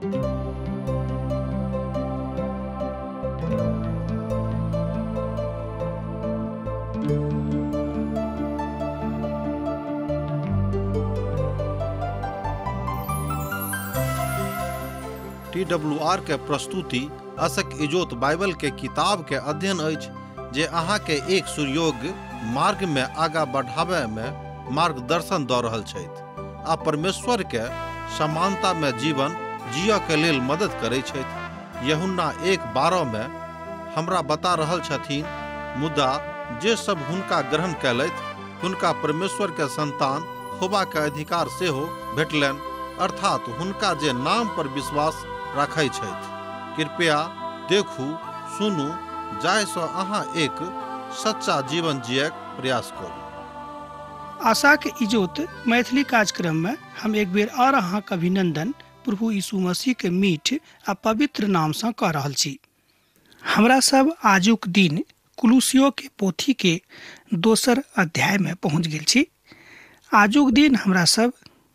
TWR के प्रस्तुति असक इजोत बाइबल के किताब के अध्ययन अछि जे अहाँ के एक सुयोग्य मार्ग में आगा बढ़ावे में मार्गदर्शन दऽ रहल छथि आ परमेश्वर के समानता में जीवन जियऽ के लेल मदद करै छथि। यूहन्ना 1:12 में हमरा बता रहल छथिन, मुदा जे सब हुनका ग्रहण कयलथि हुनका परमेश्वर के संतान होबा के अधिकार सेहो भेटलनि, अर्थात हुनका जे नाम पर विश्वास राखै छथि। कृपया देखू, सुनू, जाहिसँ अहाँ एक सच्चा जीवन जियक प्रयास करू। आशा के इजोत मैथिली कार्यक्रम में हम एक बेर और अहाँके अभिनंदन प्रभु यीशु मसीह के मीठ आ पवित्र नाम से कऽ रहल छी। हमरा सब आजुक दिन कुलुसियो के पोथी के दोसर अध्याय में पहुँच गेल छी। आजुक दिन हमरा सब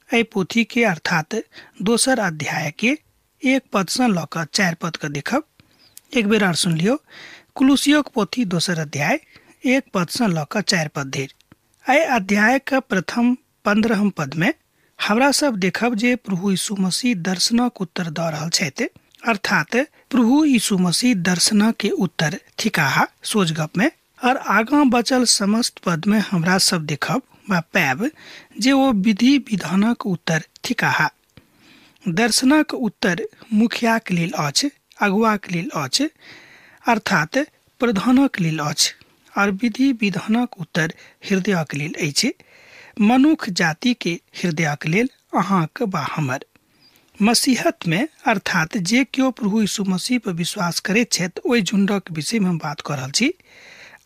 एहि पोथी के अर्थात दोसर अध्याय के 1 पद से लऽ कऽ 4 पद के देखब। एक बेर और सुन लियौ, कुलुसियो के पोथी दोसर अध्याय 1 पद से लऽ कऽ 4 पद धरि। एहि अध्याय के प्रथम 15 पद में हमरा सब देखब जे प्रभु यीशु मसीह दर्शनक उत्तर दऽ रहल छथि, अर्थात प्रभु यीशु मसीह दर्शनक के उत्तर थिकाह सोझ गप में। और आगाँ बचल समस्त पद में हमरा सब देखब वा पायब जे ओ विधि विधानक उत्तर थिकाह। दर्शनक उत्तर मुखियाक लेल अछि, अगुआक लेल अछि, अर्थात प्रधानक लेल अछि, और विधि विधानक उत्तर हृदयक लेल अछि, मनुख जाति के हृदयक लेल, अहाँक वा हमर। मसीहत में अर्थात जे केओ प्रभु यीशु मसीह पर विश्वास करैत छथि ओहि झुंडक विषय में हम बात कऽ रहल छी।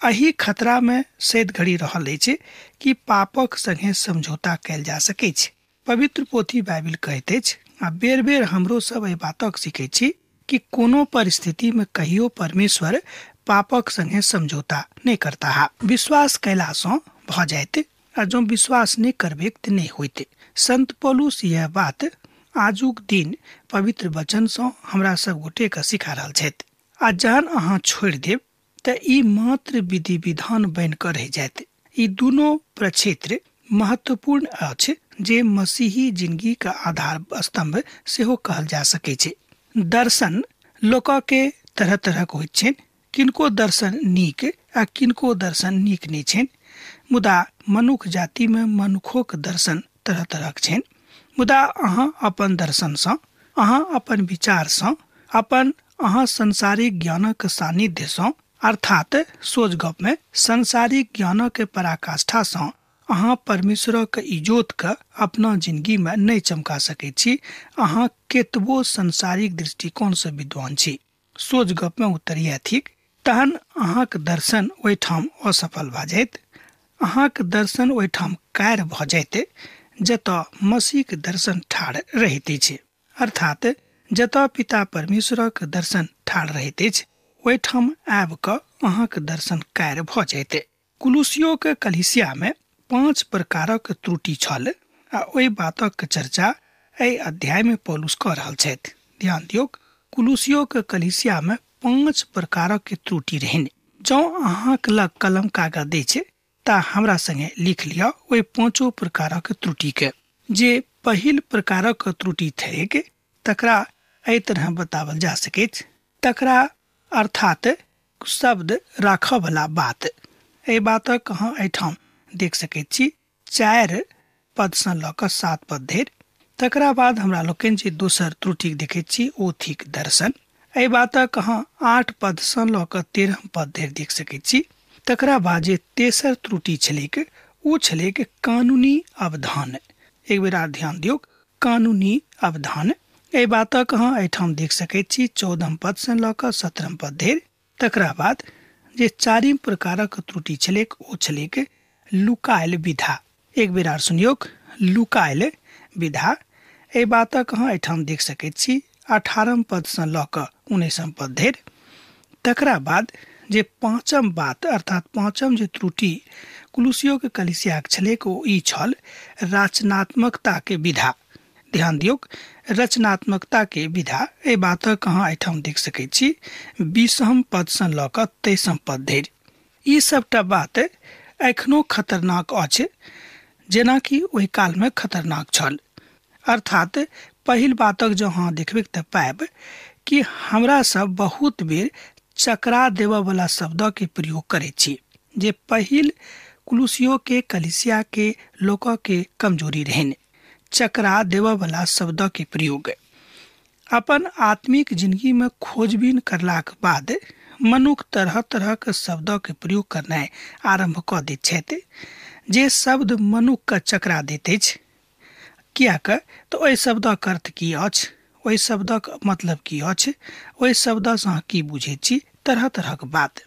एहि खतरा में सैद घड़ी रहल अछि कि पापक संगे समझौता कयल जा सकैछ। पवित्र पोथी बाइबिल कहैत अछि आ बेर बेर हमरो सब एहि बातक सीखै छी कि कोनो परिस्थिति में कहियो परमेश्वर पापक संगे समझौता नहि करताह। विश्वास कयला सँ भऽ जाइत आ जँ विश्वास नहि करबेक तऽ नहि होइत। संत पौलुस यह बात आजुक दिन पवित्र वचन सँ हमरा सब गोटे के सिखा रहल छथि। आ जहन अहाँ छोड़ि देब तऽ ई मात्र विधि विधान बनि कऽ रहि जायत। ई दुनू प्रक्षेत्र महत्वपूर्ण अछि जे मसीही जिंदगी का आधार स्तंभ सेहो कहल जा सकै छै। दर्शन लोक के तरह तरह के होइत छनि, किनको दर्शन नीक आ किनको दर्शन नीक नहि छनि। मुदा मनुख जाति में मनुखोक दर्शन तरह तरह के छनि। मुदा अहाँ अपन दर्शन सँ, अहाँ अपन विचार सँ, अपन अहाँ सांसारिक ज्ञानक सानिध्य सँ, अर्थात सोझ गप में सांसारिक ज्ञानक पराकाष्ठा सँ अहाँ परमेश्वरक इजोत के अपना जिंदगी में नहि चमका सकै छी। अहाँ केतबो सांसारिक दृष्टिकोण से विद्वान छी, सोझ गप में उत्तर यह थिक, तहन अहाँक दर्शन ओहिठाम असफल भऽ जायत। अहाँक दर्शन ओहिठाम कायर भऽ जायत जतऽ मसीहक दर्शन ठाढ़ रहैत अछि, अर्थात जतऽ पिता परमेश्वरक दर्शन ठाढ़ रहैत अछि ओहिठाम आबि कऽ अहाँक दर्शन कायर भऽ जायत। कुलुसियो के कलीसिया में 5 प्रकारक त्रुटि छल आ ओहि बातक चर्चा एहि अध्याय में पौलुस कऽ रहल छथि। ध्यान दियौक, कुलुसियो के कलीसिया में 5 प्रकारक त्रुटि रहनि। जँ अहाँक लग कलम कागज अछि तऽ हमरा संगे लिख लिअ ओहि 5 प्रकारक त्रुटि के। जे पहिल प्रकारक त्रुटि थिक तकरा एहि तरह बतावल जा सकैछ, तकरा अर्थात शब्द राखऽ वाला बात। एहि बातक अहाँ एहिठाम देख सकैत छी 4 पद सँ लऽ कऽ 7 पद धरि। तकरा बाद हमरा लोकनि जे दोसर त्रुटि देखैत छी ओ थिक दर्शन। एहि बातक अहाँ 8 पद सँ लऽ कऽ 13 पद धरि देख सकैत छी। तकरा बाद जे तेसर त्रुटि छलैक ओ छलैक कानूनी अवधान। एक बेर आर ध्यान दियौक, कानूनी अवधान। एहि बातक अहाँ एहिठाम देख सकैत छी 14 पद सँ लऽ कऽ 17 पद धरि। तकरा बाद जे 4 प्रकारक त्रुटि छलैक ओ छलैक लुकायल विधा। एक बेर आर सुनियौक, लुकायल विधा। एहि बातक अहाँ एहिठाम देख सकैत छी 18 पद सँ लऽ कऽ 19 पद धरि। तकरा बाद जे 5 बात अर्थात 5 जे त्रुटि कुलुसियो के कलीसियाक छलैक ओ ई छल रचनात्मकता के विधा। ध्यान दियौक, रचनात्मकता के विधा एहि बातक अहाँ एहिठाम देख सकैत छी 20 पद सँ लऽ कऽ 23 पद धरि। ई सबटा बात एखनो खतरनाक अछि जेनाकि ओहि कालमे खतरनाक छल। अर्थात पहिल बातक जँ अहाँ देखबै तऽ पायब कि हमरा सब बहुत बेर चकरा देबऽवला शब्दके प्रयोग करै छी, जे पहिल कुलुसियो के कलिसिया के लोक के कमजोरी रहनि, चकरा देबऽवला शब्दके प्रयोग। अपन आत्मिक जिंदगी में खोजबीन करलाक बाद मनुख तरह तरह के शब्दके प्रयोग करनाइ आरम्भ कऽ दैत छथि, जे शब्द मनुखके चकरा दैत अछि। किएक तऽ ओहि शब्दक अर्थ की अछि, ओहि शब्दक मतलब की अछि, ओहि शब्दसँ अहाँ की बुझैत छी, तरह तरहक बात।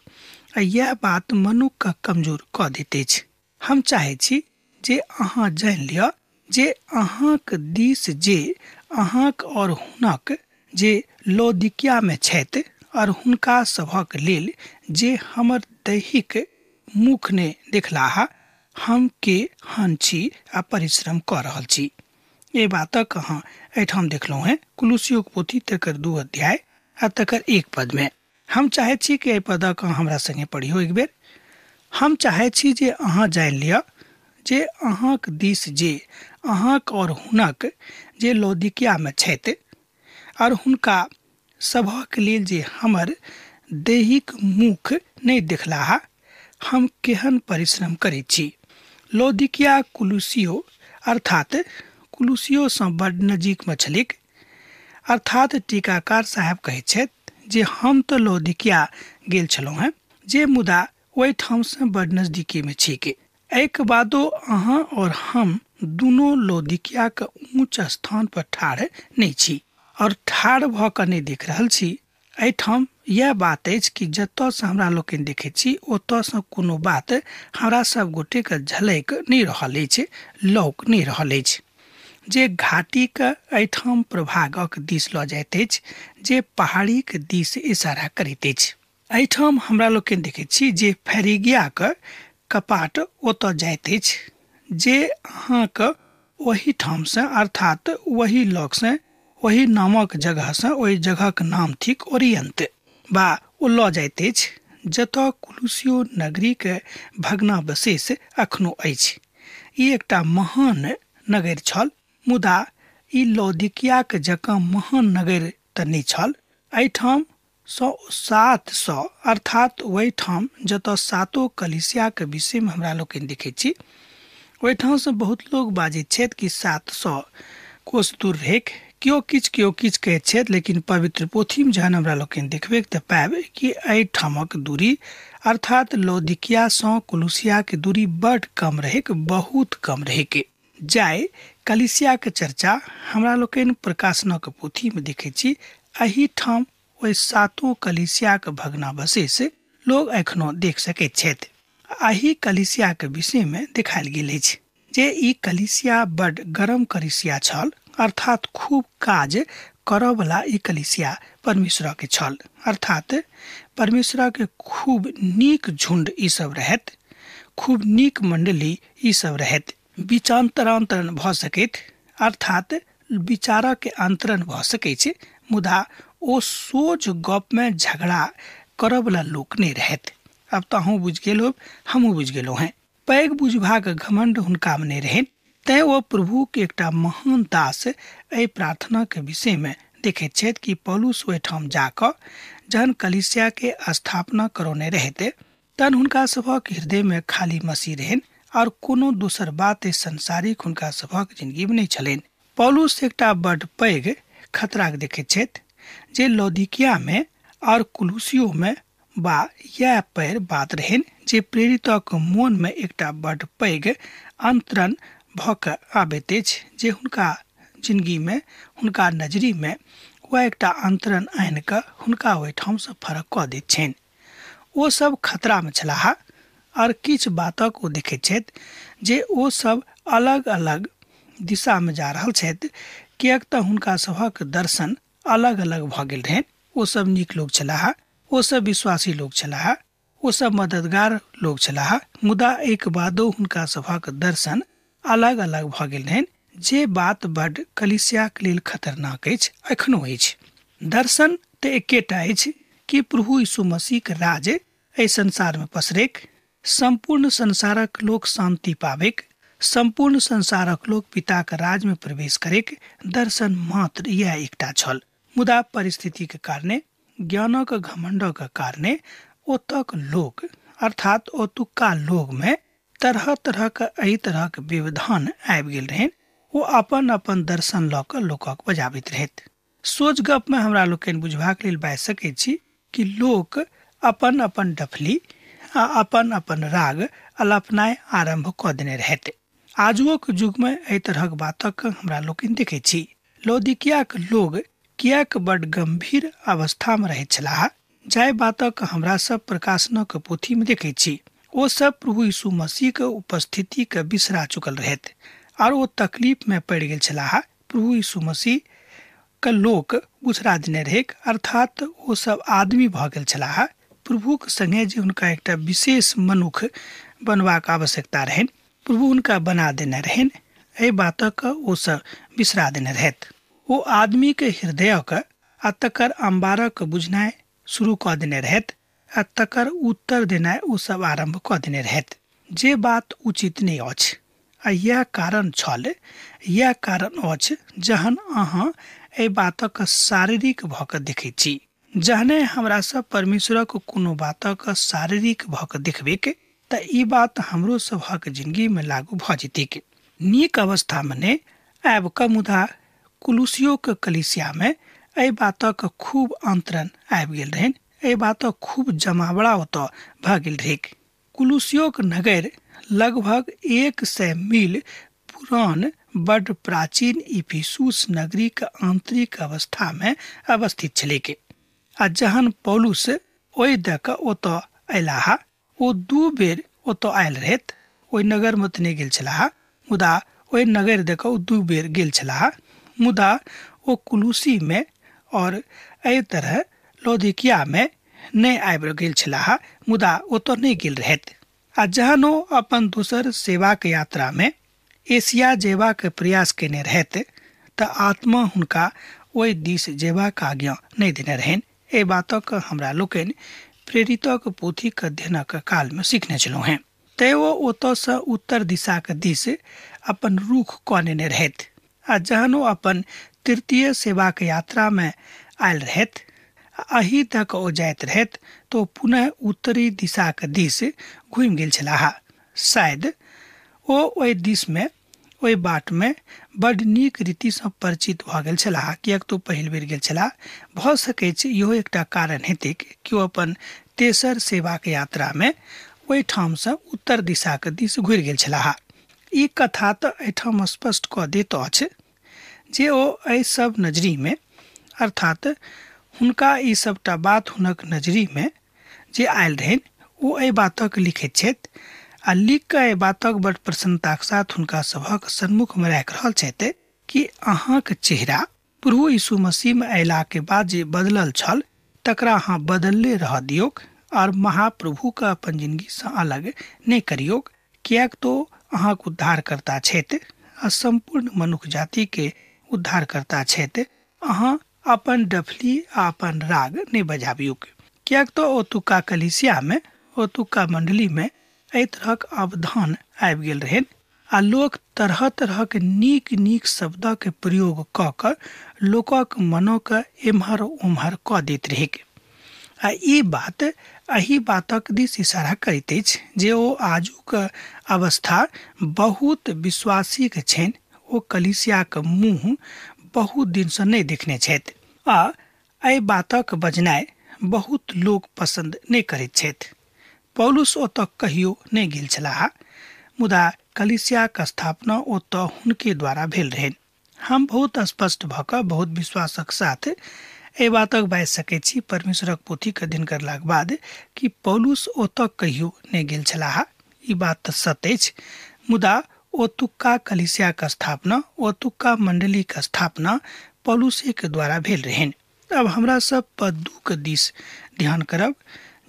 आ इएह बात मनुखके कमजोर कऽ दैत अछि। हम चाहै छी जे अहाँ जानि लिअ जे अहाँक दिस जे अहाँक और हुनक जे लौदिकियामे छथि और हुनका सभक लेल जे हमर दैहिक मुख ने देखलाह, हम के हन छी आ परिश्रम कऽ रहल छी। एहि बातक अहाँ एहिठाम देखलहुँ हेँ कुलुसियोक पोथी तकर 2 अध्याय आ तकर 1 पदमे। हम चाहैत छी कि एहि पदक अहाँ हमरा संगे पढ़ियौ एक बेर। हम चाहैत छी जे अहाँ जानि लिअ जे अहाँक दिस जे अहाँक और हुनक जे लौदिकियामे छथि और हुनका सभक लेल जे हमर दैहिक मुख नहि देखलाह, हम केहन परिश्रम करैत छी। लौदिकिया कुलुसियो अर्थात कुलुसियोसँ बड नजीकमे छलैक। अर्थात टीकाकार साहेब कहैत छथि जे हम तऽ लौदिकिया गेल छलहुँ हेँ, जे मुदा ओहिठामसँ बड नजदीकीमे छैक। एहिके बादो अहाँ और हम दुनू लौदिकियाके ऊँच स्थान पर ठाढ़ नहि छी और ठाढ़ भऽ कऽ नहि देख रहल छी। एहिठाम इएह बात अछि कि जतऽसँ हमरा लोकनि देखैत छी ओतऽसँ कोनो बात हमरा सब गोटेके झलकि नहि रहल अछि, लौक नहि रहल अछि। जे घाटीके एहिठाम प्रभागक दिस लऽ जाइत अछि, जे पहाड़ीके दिस इशारा करैत अछि। एहिठाम हमरा लोकनि देखैत छी जे फेरिगियाके कपाट ओतऽ जाइत अछि, जे अहाँके ओहिठामसँ अर्थात ओहि लगसँ ओहि नामक जगहसँ, ओहि जगहक नाम थिक ओरियंत, बा ओ लऽ जाइत अछि जतऽ कुलुसियो नगरीके भग्नावशेष अखनो अछि। ई एकटा महान नगर छल, मुदा ई लौदिकियाके जकाँ महान नगर तऽ नहि छल। एहिठाम 700 अर्थात ओहिठाम जतऽ सातो कलिसियाके विषयमे हमरा लोकनि देखै छी, ओहिठामसँ बहुत लोक बाजैत छथि कि 700 कोस दूर रहैक। केओ किछु कहैत छथि, लेकिन पवित्र पोथीमे जहन हमरा लोकनि देखबै तऽ पायब कि एहिठामक दूरी अर्थात लौदिकियासँ कुलुसियाके दूरी बड कम रहैक, बहुत कम रहैक। जाय कलिसियाके चर्चा हमरा लोकनि प्रकाशनक पोथीमे देखै छी, एहिठाम ओहि सातो कलिसियाके भग्नावशेष लोग एखनो देख सकैत छथि। एहि कलिसियाके विषयमे देखायल गेल अछि जे ई कलिसिया बड गरम कलिसिया छल, अर्थात खूब काज करऽवला ई कलिसिया परमेश्वरके छल, अर्थात परमेश्वरके खूब नीक झुंड ई सब रहत, खूब नीक मंडली ई सब रहत। विचारांतरण भऽ सकैत, अर्थात विचारके अंतरण भऽ सकै छै, मुदा ओ सोझ गपमे झगड़ा करऽवला लोक नहि रहत। अब तऽ अहूँ बुझि गेल होब, हमहूँ बुझि गेलहुँ हेँ। पैघ बुझबाक घमंड हुनकामे नहि रहनि, तैं ओ प्रभुके एकटा महान दास एहि प्रार्थनाके विषयमे देखैत छथि कि पौलुस ओहिठाम जाकऽ जहन कलिसियाके स्थापना करौने रहैत तहन हुनका सभक हृदयमे खाली मसीह रहनि और कोनो दोसर बात संसारिक हुनका सभक जिंदगीमे नहि छलनि। पौलुस एकटा बड पैघ खतराके देखैत छथि जे लौदिकियामे और कुलुसियोमे बा इएह पैर बात रहनि जे प्रेरितक मोनमे एकटा बड पैघ अंतरण भऽ कऽ आबैत अछि, जे हुनका जिंदगीमे हुनका नजरीमे वएह एकटा अंतरण आनि कऽ हुनका ओहिठामसँ फरक कऽ दैत छनि। ओ सब खतरामे छलाह और किछु बातक ओ देखैत छथि जे ओ सब अलग अलग दिशामे जा रहल छथि, किएक तऽ हुनका सभक दर्शन अलग अलग भऽ गेल रहनि। ओ सब नीक लोक छलाह, ओ सब विश्वासी लोक छलाह, ओ सब मददगार लोक छलाह, मुदा एक बादो हुनका सभक दर्शन अलग अलग भऽ गेल रहनि, जे बात बड कलीसियाक लेल खतरनाक अछि, एखनो अछि। दर्शन तऽ एकेटा अछि कि प्रभु यीशु मसीहक राज एहि संसारमे पसरैक, सम्पूर्ण संसारक लोक शान्ति पाबैक, सम्पूर्ण संसारक लोक पिताक राजमे प्रवेश करैक। दर्शन मात्र इएह एकटा छल। मुदा परिस्थितिके कारणे, ज्ञानक घमंडक कारणे ओतक लोक अर्थात ओतुक्का लोकमे तरह तरहक एहि तरहक व्यवधान आबि गेल रहनि। ओ अपन अपन दर्शन लऽ कऽ लोकक बजाबैत रहथि। सोच गपमे हमरा लोकनि बुझबाक लेल बाजि सकैत छी कि लोक अपन अपन डफली आ अपन अपन राग अलापनाइ आरम्भ कऽ देने रहथि। आजुओक युगमे एहि तरहक बातक हमरा लोकनि देखैत छी। लौदीकियाक लोग किएक बड गंभीर अवस्थामे रहैत छलाह, जाहि बातक हमरा सब प्रकाशनक पोथीमे देखैत छी। ओ सब प्रभु यीशु मसीहक उपस्थितिके बिसरा चुकल रहथि आर ओ तकलीफमे पड़ि गेल छलाह। प्रभु यीशु मसीह के लोक बिसरा देने रहैक, अर्थात ओ सब आदमी भऽ गेल छलाह। प्रभुक संगे जे हुनका एकटा विशेष मनुख बनबाक आवश्यकता रहनि, प्रभु हुनका बना देने रहनि, एहि बातक ओ सब बिसरा देने रहथि। ओ आदमीके हृदयक आ तकर अम्बारक बुझनाइ शुरू कऽ देने रहथि आ तकर उत्तर देनाइ ओ सब आरम्भ कऽ देने रहथि, जे बात उचित नहि अछि। आ इएह कारण छल, इएह कारण अछि जहन अहाँ एहि बातक शारीरिक भऽ कऽ देखैत छी। जहने हमरा सब परमेश्वरक कोनो बातक शारीरिक भऽ कऽ देखबैक तऽ ई बात हमरो सभक जिंदगीमे लागू भऽ जेतैक। नीक अवस्थामे नहि आबि कऽ मुदा कुलुसियोक कलीसियामे एहि बातक खूब अंतरण आबि गेल रहनि, एहि बातक खूब जमावड़ा ओतऽ भऽ गेल रहैक। कुलुसियोक नगर लगभग 100 मील पुरान बड प्राचीन इफिसुस नगरीक आंतरिक अवस्थामे अवस्थित छलैक। आ जहन पौलुस ओहि दऽ कऽ ओतऽ अयलाह, ओ 2 बेर ओतऽ आयल रहथि। ओहि नगरमे तऽ नहि गेल छलाह, मुदा ओहि नगर दऽ कऽ ओ 2 बेर गेल छलाह। मुदा ओ कुलुसीमे और एहि तरह लौदीकियामे नहि आबि गेल छलाह, मुदा ओतऽ नहि गेल रहथि। आ जहन ओ अपन दोसर सेवाक यात्रामे एशिया जेबाक प्रयास केने रहथि तऽ आत्मा हुनका ओहि दिस जेबाक आज्ञा नहि देने रहनि। एहि बातक हमरा लोकनि प्रेरितक पोथीक अध्ययनक कालमे सीखने छलहुँ हेँ। तैँ ओ ओतऽसँ उत्तर दिशाक दिस अपन रुख कऽ नेने रहथि। आ जहन ओ अपन तृतीय सेवाक यात्रामे आयल रहथि, अही तक ओ जाइत रहथि तऽ ओ पुनः उत्तरी दिशाक दिस घुमि गेल छलाह। शायद ओ ओहि दिसमे, ओहि बाटमे बड नीक रीतिसँ परिचित भऽ गेल छलाह, किएक तऽ ओ पहिल बेर गेल छलाह। भऽ सकैछ इहो एकटा कारण हेतैक कि ओ अपन तेसर सेवाक यात्रामे ओहिठामसँ उत्तर दिशाक दिस घुरि गेल छलाह। ई कथा तऽ एहिठाम स्पष्ट कऽ दैत अछि जे ओ एहि सब नजरीमे, अर्थात हुनका ई सबटा बात हुनक नजरीमे जे आयल रहनि, ओ एहि बातक लिखैत छथि आ लिख कऽ एहि बातक बड प्रसन्नताक साथ हुनका सभक सन्मुखमे राखि रहल छथि कि अहाँक चेहरा प्रभु यीशु मसीहमे अयलाके बाद जे बदलल छल तकरा अहाँ बदलले रहऽ दियौक और महाप्रभुके अपन जिंदगीसँ अलग नहि करियौक, किएक तो अहाँक उद्धारकर्ता छथि आ सम्पूर्ण मनुख जातिके उद्धारकर्ता छथि। अहाँ अपन डफली आ अपन राग नहि बजाबियौक, किएक तऽ ओतुक्का कलीसियामे, ओतुक्का मण्डलीमे एहि तरहक अवधान आबि गेल रहनि आ लोक तरह तरहक नीक नीक शब्दक प्रयोग कऽ कऽ लोकक मनोके एम्हर ओम्हर कऽ दैत रहैक। आ ई बात एहि बातक दिस इशारा करैत अछि जे ओ आजुक अवस्था बहुत विश्वासीक छनि। ओ कलीसियाक मुँह बहुत दिनसँ नहि देखने छथि आ एहि बातक बजनाइ बहुत लोक पसन्द नहि करैत छथि। पौलुस ओतऽ कहियो नहि गेल छलाह, मुदा कलीसियाक स्थापना ओतऽ हुनके द्वारा भेल रहनि। हम बहुत स्पष्ट भऽ कऽ बहुत विश्वासक साथ एहि बातक बाजि सकैत छी परमेश्वरक पोथीके अध्ययन करलाक बाद कि पौलुस ओतऽ कहियो नहि गेल छलाह। ई बात तऽ सत्य अछि, मुदा ओतुक्का कलीसियाक स्थापना, ओतुक्का मण्डलीक स्थापना पौलुसेके द्वारा भेल रहनि। अब हमरा सब पद 2 के दिस ध्यान करब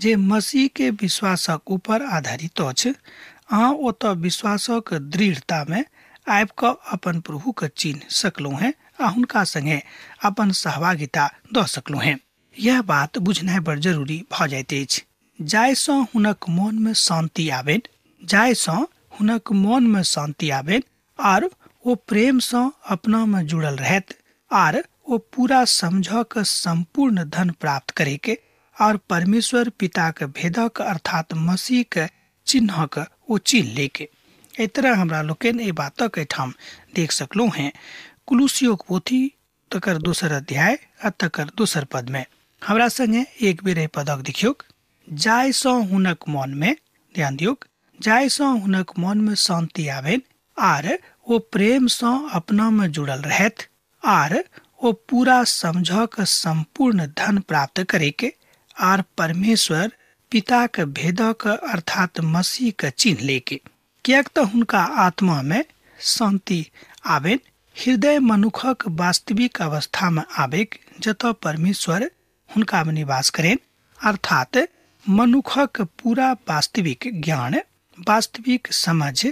जे मसीह के विश्वासक ऊपर आधारित अछि। अहाँ ओतऽ विश्वासक दृढ़तामे आबि कऽ अपन प्रभुके चिन्ह सकलहुँ हेँ आ हुनका सङ्गे अपन सहभागिता दऽ सकलहुँ हेँ। यह बात बुझनाइ बड़ जरूरी भऽ जाइत अछि। जाहिसँ हुनक मोनमे शान्ति आबनि, जाहिसँ हुनक मोनमे शान्ति आबनि आर ओ प्रेमसँ अपनामे जुड़ल रहत आर ओ पूरा समझक सम्पूर्ण धन प्राप्त करैके और परमेश्वर पिताके भेदक अर्थात मसीहके चिन्हक ओ चिन्ह लेके। एहि तरह हमरा लोकनि एहि बातक एहिठाम देख सकलहुँ हेँ कुलुसियोक पोथी तकर दोसर अध्याय आ तकर दोसर पदमे। हमरा संगे एक बेर एहि पदक देखियौक। जाहिसँ हुनक मोनमे, ध्यान दियौक, जाहिसँ हुनक मोनमे शान्ति आबनि आर ओ प्रेमसँ अपनामे जुड़ल रहथि आर ओ पूरा समझक सम्पूर्ण धन प्राप्त करैके आर परमेश्वर पिताके भेदक अर्थात मसीहके चिन्ह लेके। किएक तऽ हुनका आत्मामे शान्ति आबनि। हृदय मनुखक वास्तविक अवस्थामे आबैक जतऽ परमेश्वर हुनकामे निवास करेन, अर्थात मनुखक पूरा वास्तविक ज्ञान, वास्तविक समझ,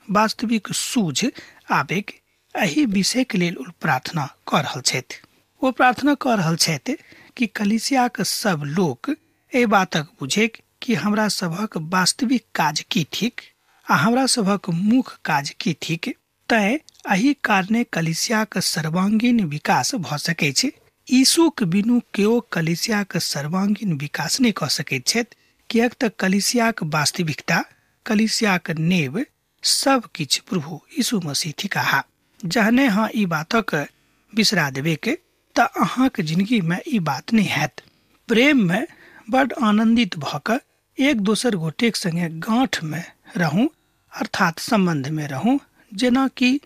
वास्तविक सूझ आबैक। एहि विषयके लेल ओ प्रार्थना कऽ रहल छथि। ओ प्रार्थना कऽ रहल छथि कि कलीसियाके सब लोक एहि बातक बुझैक कि हमरा सभक वास्तविक काज की थिक आ हमरा सभक मुख्य काज की थिक। तैँ एहि कारणे कलीसियाके सर्वांगीण विकास भऽ सकै छै। यीशुक बिनु केओ कलीसियाके सर्वांगीण विकास नहि कऽ सकैत छथि, किएक तऽ कलीसियाक वास्तविकता, कलीसियाक नेव सब किछु प्रभु यीशु मसीह थिकाह। जहने अहाँ ई बातक बिसरा देबैक तऽ अहाँके जिंदगीमे ई बात नहि हैत। प्रेममे बड आनन्दित भऽ कऽ एक दोसर गोटेक संगे गाँठमे रहू, अर्थात सम्बन्धमे रहू, जेनाकि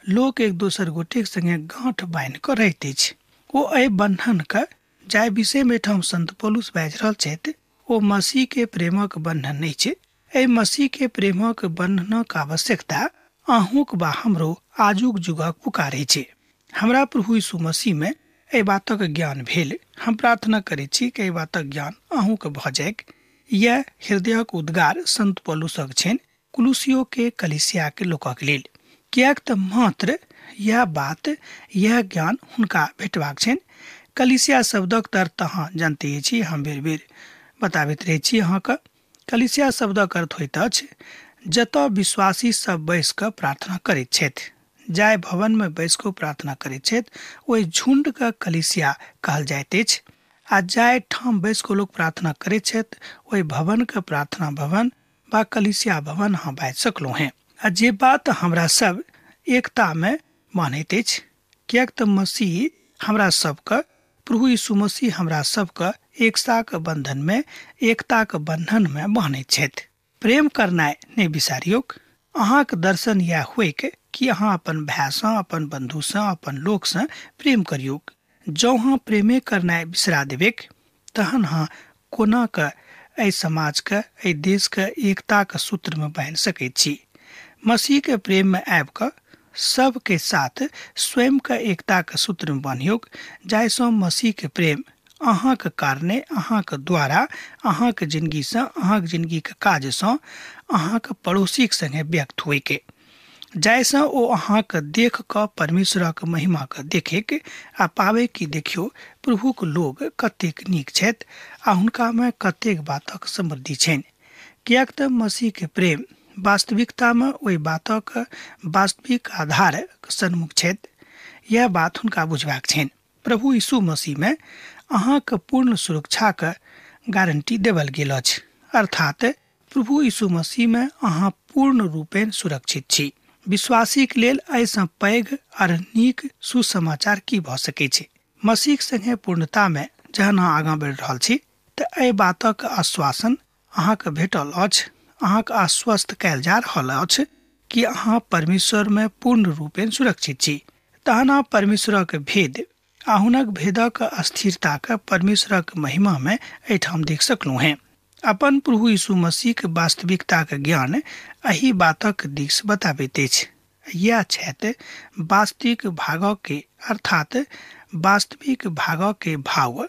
लोक एक दोसर गोटेक संगे गाँठ बान्हि कऽ रहैत अछि। ओ एहि बन्धनके जाहि विषयमे एहिठाम संत पौलुस बाजि रहल छथि ओ मसीहके प्रेमक बन्धन नहि छै। एहि मसीहके प्रेमक बन्धनक आवश्यकता अहूँक वा हमरो आजुक युगक पुकारे छै। हमरा प्रभु यीशु मसीहमे एहि बातक ज्ञान भेल। हम प्रार्थना करै छी कि एहि बातक ज्ञान अहूँके भऽ जाइक। यह हृदयक उद्गार संत पौलुसक छनि कुलुसियो के कलीसिया के लोकक लेल, किएक तऽ मात्र यह बात, यह ज्ञान हुनका भेटबाक छनि। कलीसिया शब्दक अर्थ अहाँ जानते छी, हम बेर बेर बताबैत रहै छी अहाँके। कलीसिया शब्दक अर्थ होइत अछि जतऽ विश्वासी सब बैस कऽ प्रार्थना करैत छथि। जाहि भवनमे बैस कऽ प्रार्थना करैत छथि ओहि झुण्डके कलीसिया कहल जाइत अछि। आ जाहि ठाम बैस कऽ लोक प्रार्थना करैत छथि ओहि भवनके प्रार्थना भवन वा कलीसिया भवन अहाँ बाजि सकलहुँ हेँ। आ जे बात हमरा सब एकतामे मानैत अछि, किएक तऽ मसीह हमरा सबके, प्रभु यीशु मसीह हमरा सबके एकताक बन्धनमे, एकताक बन्धनमे बान्हैत छथि। प्रेम करनाइ नहि बिसारियौक। अहाँके दर्शन यएह होइक कि अहाँ अपन भायसँ, अपन बन्धुसँ, अपन लोकसँ प्रेम करियौक। जँ अहाँ प्रेमे करनाइ बिसरा देबैक तहन अहाँ कोना कऽ एहि समाजके, एहि देशके एकताके सूत्रमे बान्हि सकैत छी? मसीहके प्रेममे आबि कऽ सबके साथ स्वयंके एकताके सूत्रमे बान्हियौक, जाहिसँ मसीहके प्रेम अहाँके कारणे, अहाँके द्वारा, अहाँके जिनगीसँ, अहाँके जिनगीके काजसँ अहाँके पड़ोसीके सङ्गे व्यक्त होइके, जाहिसँ ओ अहाँके देख कऽ परमेश्वरक महिमाके देखैक आ पाबै कि देखियौ प्रभुक लोग कतेक नीक छथि आ हुनकामे कतेक बातक समृद्धि छनि। किएक तऽ मसीहके प्रेम वास्तविकतामे ओहि बातक वास्तविक आधार सन्मुख छथि। यह बात हुनका बुझबाक छनि। प्रभु यीशु मसीहमे अहाँके पूर्ण सुरक्षाके गारंटी देवल गेल अछि, अर्थात प्रभु यीशु मसीहमे अहाँ पूर्ण रूपेण सुरक्षित छी। विश्वासीके लेल एहिसँ पैघ आर नीक सुसमाचार की भऽ सकै छै? मसीहके सङ्गे पूर्णतामे जहन अहाँ आगाँ बढ़ि रहल छी तऽ एहि बातक आश्वासन अहाँके भेटल अछि, अहाँके आश्वस्त कयल जा रहल अछि कि अहाँ परमेश्वरमे पूर्ण रूपेण सुरक्षित छी। तहन अहाँ परमेश्वरक भेद आ हुनक भेदक अस्थिरताके परमेश्वरक महिमामे एहिठाम देख सकलहुँ हेँ। अपन प्रभु यीशु मसीहके वास्तविकताके ज्ञान एहि बातक दिस बताबैत अछि। यह छथि वास्तविक भागके, अर्थात वास्तविक भागके भाव,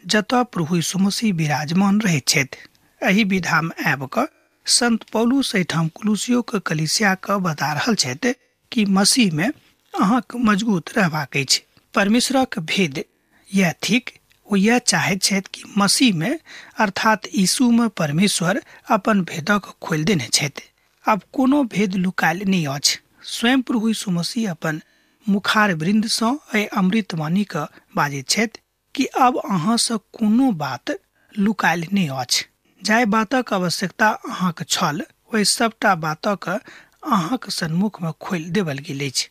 जतऽ प्रभु यीशु मसीह विराजमान रहैत छथि। एहि विधामे आबि कऽ संत पौलुस एहिठाम कुलुसियोके कलीसियाके बता रहल छथि कि मसीहमे अहाँक मजबूत रहबाक अछि। परमेश्वरक भेद यैह थिक, ओ यैह चाहैत छथि कि मसीहमे अर्थात यीशुमे परमेश्वर अपन भेदक खोलि देने छथि। आब कोनो भेद लुकायल नहि अछि। स्वयं प्रभु यीशु मसीह अपन मुखार वृन्दसँ एहि अमृतवाणीके बाजैत छथि कि अब अहाँसँ कोनो बात लुकायल नहि अछि। जाहि बातक आवश्यकता अहाँके छल ओहि सबटा बातक अहाँक सन्मुखमे खोलि देवल गेल अछि।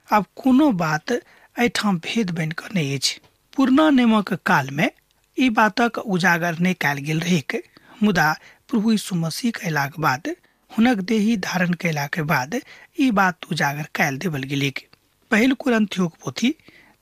आब कोनो बात एहिठाम भेद बनि कऽ नहि अछि। पुरना नियमक कालमे ई बातक उजागर नहि कयल गेल रहैक, मुदा प्रभु यीशु मसीह अयलाक बाद, हुनक देही धारण कयलाके बाद ई बात उजागर कयल देवल गेलैक। पहिल कुरिन्थियोक पोथी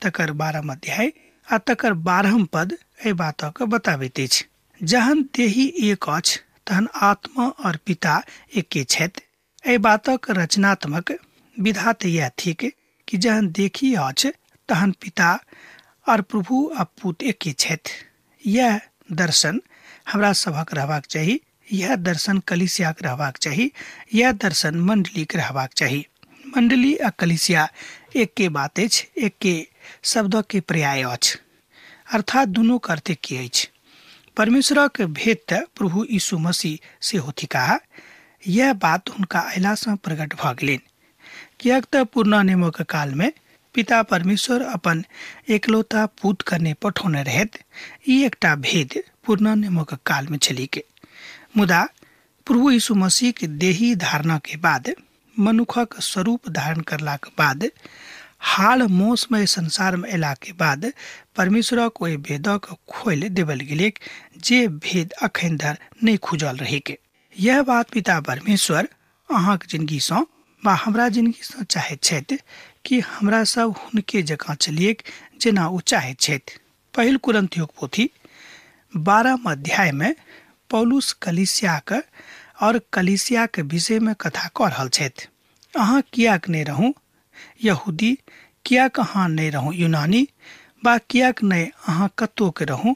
तकर 12 अध्याय आ तकर 12 पद एहि बातक बताबैत अछि। जहन देही एक अछि तहन आत्मा और पिता एके छथि। एहि बातक रचनात्मक विधा तऽ इएह थिक कि जहन देखी अछि तहन पिता और प्रभु आ पुत एके छथि। यह दर्शन हमरा सभक रहबाक चाही, यह दर्शन कलीसियाक रहबाक चाही, यह दर्शन मंडलीक रहबाक चाही। मंडली आ कलीसिया एके बात अछि, एके शब्दके पर्याय अछि, अर्थात दुनूक अर्थ एके अछि। परमेश्वरक भेद तऽ प्रभु यीशु मसीह सेहो थिकाह। यह बात हुनका अयलासँ प्रकट भऽ गेलनि, किएक तऽ पुरना नियमक कालमे पिता परमेश्वर अपन एकलौता पुत कने पठौने रहथि। ई एकटा भेद पुरना नियमक कालमे छलैक। मुदा प्रभु यीशु मसीहके देही धारणाके बाद, मनुखक स्वरूप धारण करलाक बाद, हाल मौसमे संसारमे अयलाके बाद परमेश्वरक ओहि भेदक खोलि देवल गेलैक जे भेद अखन धरि नहि खुजल रहैक। यह बात पिता परमेश्वर अहाँक जिनगीसँ वा हमरा जिनगीसँ चाहैत छथि कि हमरा सब हुनके जकाँ चलिएक जेना ओ चाहैत छथि। पहिल कुरिन्थियोक पोथी 12 अध्यायमे पौलुस कलीसियाक और कलीसियाक विषयमे कथा कऽ रहल छथि। अहाँ किएक नहि रहू यहूदी, किएक अहाँ नहि रहू यूनानी, वा किएक नहि अहाँ कतोके रहू,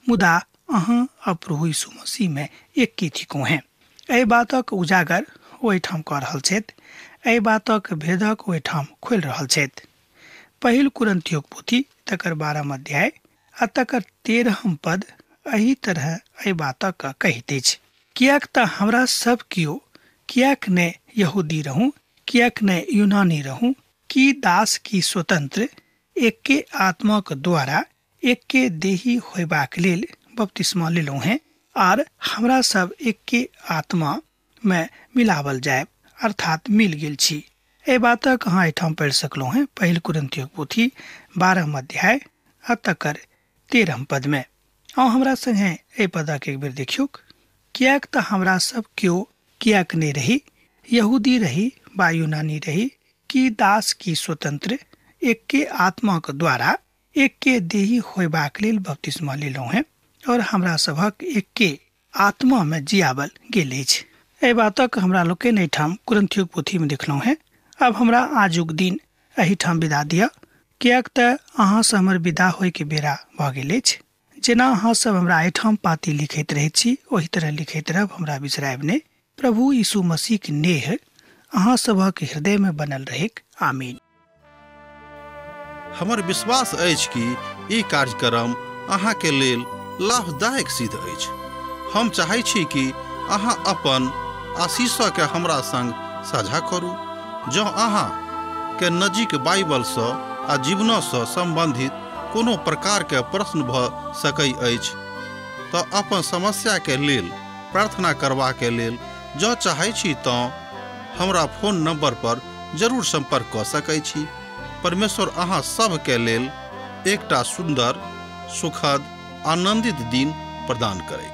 मुदा अहाँ आ प्रभु यीशु मसीहमे एके थिकहुँ हेँ। एहि बातक उजागर ओहिठाम कऽ रहल छथि, एहि बातक भेदक ओहिठाम खोलि रहल छथि। पहिल कुरिन्थियोक पोथी तकर 12 अध्याय आ तकर 13 पद एहि तरह एहि बातक कहैत अछि। किएक तऽ हमरा सब केओ किएक नहि यहूदी रहू, किएक नहि यूनानी रहू, कि दास की स्वतंत्र, एके आत्माक द्वारा एके देही होयबाक लेल बपतिस्मा लेलहुँ हेँ, आर हमरा सब एके आत्मा मे मिलावल जायब, अर्थात मिल गेल छी। एहि बातक अहाँ एहिठाम पढ़ि सकलहुँ हेँ पहिल कुरिन्थियोक पोथी 12 अध्याय आ तकर 13 पदमे। आउ हमरा संगे एहि पदक एक बेर देखियौक। किएक तऽ हमरा सब केओ किएक नहि रही, यहूदी रही वा यूनानी रही, कि दास की स्वतंत्र, एके आत्माक द्वारा एके देही होयबाक लेल बपतिस्मा लेलहुँ हेँ, और हमरा सभक एके आत्मामे जियाबल गेल अछि। एहि बातक हमरा लोकनि एहिठाम कुरिन्थियोक पोथीमे देखलहुँ हेँ। आब हमरा आजुक दिन एहिठाम विदा दिअ, किएक तऽ अहाँसँ हमर विदा होइके बेरा भऽ गेल अछि। जेना अहाँ सब हमरा एहिठाम पाती लिखैत रहैत छी ओहि तरह लिखैत रहब, हमरा बिसरायब नहि। प्रभु यीशु मसीहक नेह अहाँ सभक हृदयमे बनल रहैक। आमीन। हमर विश्वास अछि कि ई कार्यक्रम अहाँके लेल लाभदायक सिद्ध अछि। हम चाहै छी कि अहाँ अपन आशीषके हमरा संग साझा करू। जँ अहाँ के नजीक बाइबलसँ आ जीवनसँ सम्बन्धित कोनो प्रकारके प्रश्न भऽ सकै अछि तऽ अपन समस्याके लेल प्रार्थना करबाके लेल जँ चाहै छी तऽ हमरा फोन नंबर पर जरूर सम्पर्क कऽ सकै छी। परमेश्वर अहाँ सबके लेल एकटा सुन्दर, सुखद, आनंदित दिन प्रदान करे।